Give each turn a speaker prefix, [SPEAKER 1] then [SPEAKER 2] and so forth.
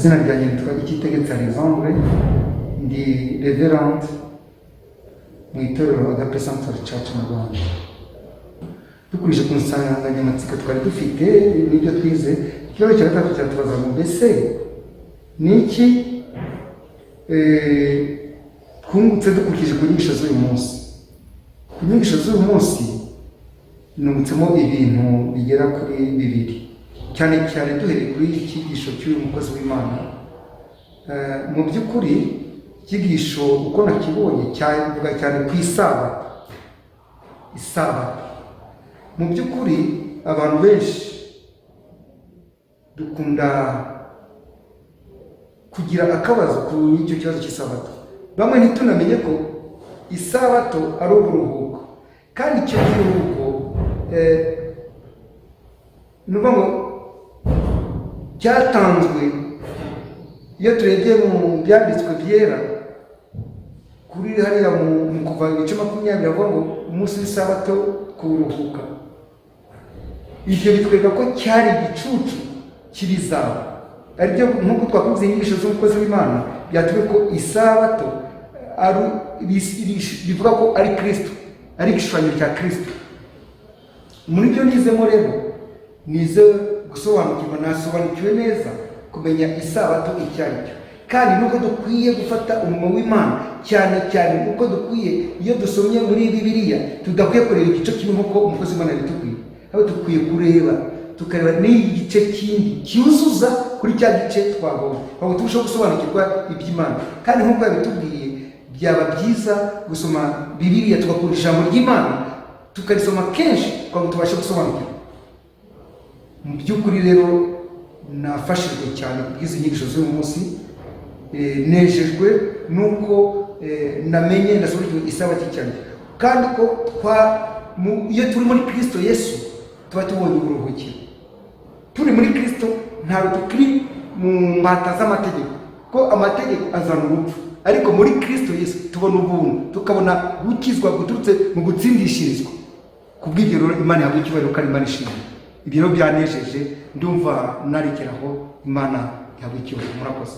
[SPEAKER 1] Izina ryanjye nitwa Icyitegetse Alexandre, ndi reverend mu itorero Agape Sanctuary Church mu Rwanda. Dukurije ku nsanganyamatsiko twari dufite n'ibyo twize, ikibazo cya gatatu cyatubaza ngo: mbese ni iki twungutse dukurikije ku nyigisho z'uyu munsi? Ku nyigisho z'uyu munsi nungutsemo ibintu bigera kuri bibiri, cyane cyane duhereye kuri iki cyigisho cy'uyu mukozi w'Imana. Mu by'ukuri icyigisho uko nakibonye cyavuga cyane ku isabato. Isabato, mu by'ukuri abantu benshi dukunda kugira akabazo ku icyo kibazo cy'isabato. Bamwe ntitunamenye ko isabato ari uburuhuko, kandi icyo kiruhuko ni ukuvuga ngo cyatanzwe. Iyo turebye mu Byanditswe Byera, kuri hariya mu Kuva ibice 20, avuga ngo umunsi w'isabato kuwuruhuka. Ibyo bitwereka ko cyari igicucu cy'ibizaba, aribyo nk'uko twakunze inyigisho z'umukozi w'Imana, byatubwiye ko isabato bivuga ko ari Kirisito, ari igishushanyo cya Kirisito. Muri byo nizemo rero, nize gusobanukirwa, nasobanukiwe neza kumenya isabato icyo ari cyo, kandi nuko dukwiye gufata umurimo w'Imana cyane cyane uko dukwiye. Iyo dusomye muri Bibiliya, tudakwiye kureba igice kimwe nk'uko umukozi w'Imana yabitubwiye, ahubwo dukwiye kureba, tukareba n'igice kindi cyuzuza kuri cya gice twabonye, kugira ngo turusheho gusobanukirwa iby'Imana. Kandi nk'uko yabitubwiye, byaba byiza gusoma Bibiliya, tugakunda ijambo ry'Imana, tukarisoma kenshi kugira ngo tubashe gusobanukirwa. Mu by'ukuri rero nafashijwe cyane kubw'izi nyigisho z'uyu munsi. Nejejwe nuko namenye, nasobanukiwe isabato icyo ari cyo, kandi ko iyo turi muri Kristo Yesu tuba tubonye uburuhukiro. Turi muri Kristo ntabwo tukiri mu mbata z'amategeko, ko amategeko azana urupfu, ariko muri Kristo Yesu tubona ubuntu, tukabona gukizwa guturutse mu gutsindishirizwa. Ku bw'ibyo rero Imana ihabwa icyubahiro, kandi Imana ishimwe. Ibyo rero byanejeje, ndumva narekeraho. Imana ihabwa icyubahiro. Murakoze.